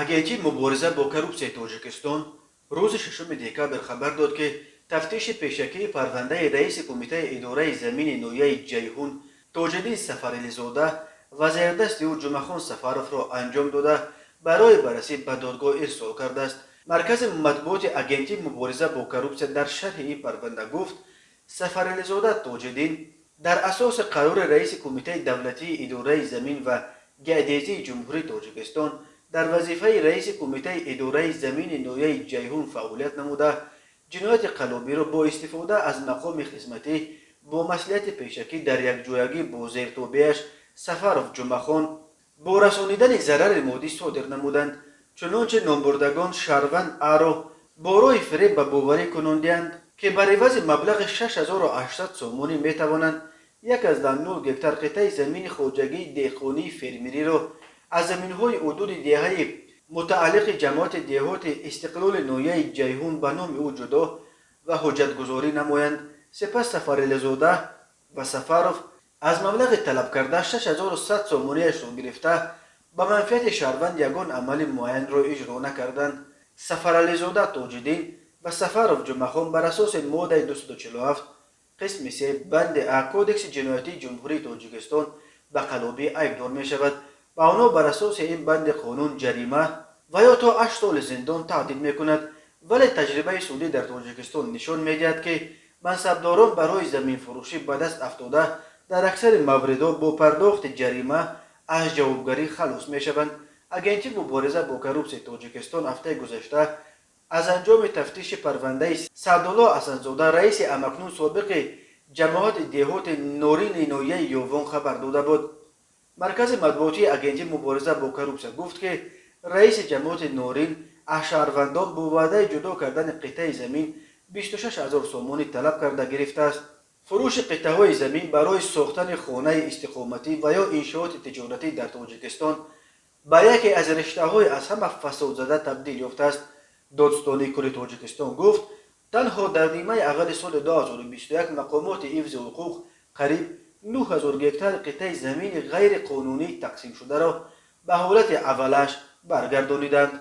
Агентии мубориза бо коррупсияи Тоҷикистон рӯзи 6 декабр хабар дод, ки тафтиши пешакии парвандаи раиси Кумитаи идораи замини ноҳияи Ҷайҳун Тоҷиддин Сафарализода ва зердасти ӯ Ҷумъахон Сафаровро анҷом дода, барои баррасӣ ба додгоҳ ирсол кардааст. Маркази матбуоти Агентии мубориза бо коррупсия дар шарҳи ин парванда гуфт, Сафарализода Тоҷиддин дар асоси қарори раиси Кумитаи давлатии идораи замин ва геодезии Ҷумҳурии Тоҷикистон дар вазифаи раиси Кумитаи идораи замини ноҳияи Ҷайҳун фаъолият намуда, ҷинояти қаллобиро бо истифода аз мақоми хизматӣ бо маслиҳати пешакӣ дар якҷоягӣ бо зертобеаш Сафаров Ҷумъахон бо расонидани зарари моддӣ содир намуданд. Чунончи номбурдагон шаҳрванд Аро бо роҳи фиреб ба боварӣ кунондианд, ки бар ивази маблағи 6800 сомонӣ метавонанд 1,0 гектар қитъаи замини хоҷагии деҳқонии фермериро аз заминҳои ҳудуди деҳаи мутааллиқи ҷамоати деҳоти Истиқлоли ноҳияи Ҷайҳун ба номи ӯ ҷудо ва ҳуҷҷатгузорӣ намоянд. Сипас Сафарализода ва Сафаров аз маблағи талабкарда 6100 сомониашро гирифта, ба манфиати шаҳрванд ягон амали муайянро иҷро накарданд. Сафарализода Тоҷиддин ва Сафаров Ҷумъахон бар асоси моддаи 247 қисми 3 банди А Кодекси ҷиноятии Ҷумҳурии Тоҷикистон ба қаллобӣ айбдор мешавад ва онҳо бар асоси ин банди қонун ҷарима ва ё то 8 соли зиндон таҳдид мекунад. Вале таҷрибаи судӣ дар Тоҷикистон нишон медиҳад, ки мансабдорон барои заминфурӯшӣ ба даст афтода дар аксари мавридҳо бо пардохти ҷарима аз ҷавобгарӣ халос мешаванд. Агентии мубориза бо коррупсияи Тоҷикистон ҳафтаи гузашта аз анҷоми тафтиши парвандаи Саъдулло Ҳасанзода, раиси амакнун собиқи ҷамоати деҳоти Норини ноҳияи Ёвон, хабар дода буд. Маркази матбуотии Агентии мубориза бо коррупсия гуфт, ки раиси ҷамоати Норин аз шаҳрвандон бо ваъдаи ҷудо кардани қитъаи замин 26 ҳазор сомонӣ талаб карда гирифтааст. Фурӯши қитъаҳои замин барои сохтани хонаи истиқоматӣ ва ё иншооти тиҷоратӣ дар Тоҷикистон ба яке аз риштаҳои аз ҳама фасодзада табдил ёфтааст. Додстонии кулли Тоҷикистон гуфт, танҳо дар нимаи аввали соли 2021 мақомоти ҳифзи ҳуқуқ қариб 9000 гектар қитъаи замини ғайриқонунӣ тақсимшударо ба ҳолати аввалаш баргардониданд.